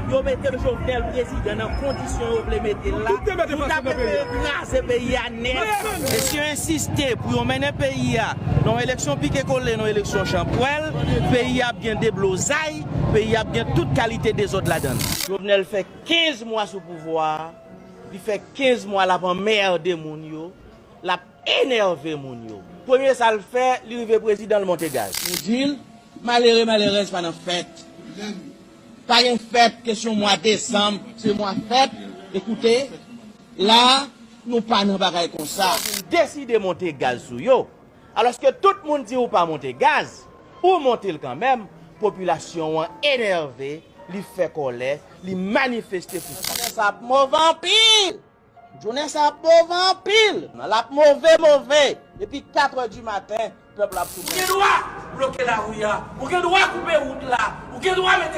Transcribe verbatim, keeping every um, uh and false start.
Yo mete Jovenel prezidan nan kondisyon yo vle mete l la. Nou ta prefere kraze peyi a nèt. Mesye yo ensiste pou yo mennen peyi a nan yon eleksyon pike kole, nan yon eleksyon chanpwèl. Peyi a ap gen deblozay, peyi a ap gen tout kalite dezòd ladan l. Jovenel fè kenz mwa sou pouvwa a, li fè kenz mwa l ap anmède moun yo, l ap enève moun yo. Premye sa l fè, li rive prezidan, l monte gaz. Nou di l, malere, malerèz pa nan fèt. Pa gen fèt, kesyon mwa desanm, se mwa fèt. Ekoute, la, nou pa nan bagay konsa. Deside monte gaz sou yo. Alòske tout moun di ou pa monte gaz, ou monte l kanmenm, popilasyon an enève, li fè kòlè, li manifeste pou sa. Sa ap move anpil! Jounen sa ap move anpil. L ap move, move. Depi kat è di maten, pèp la ap soufri. Ou gen dwa bloke lari a. Ou gen dwa koupe wout la. Ou gen dwa met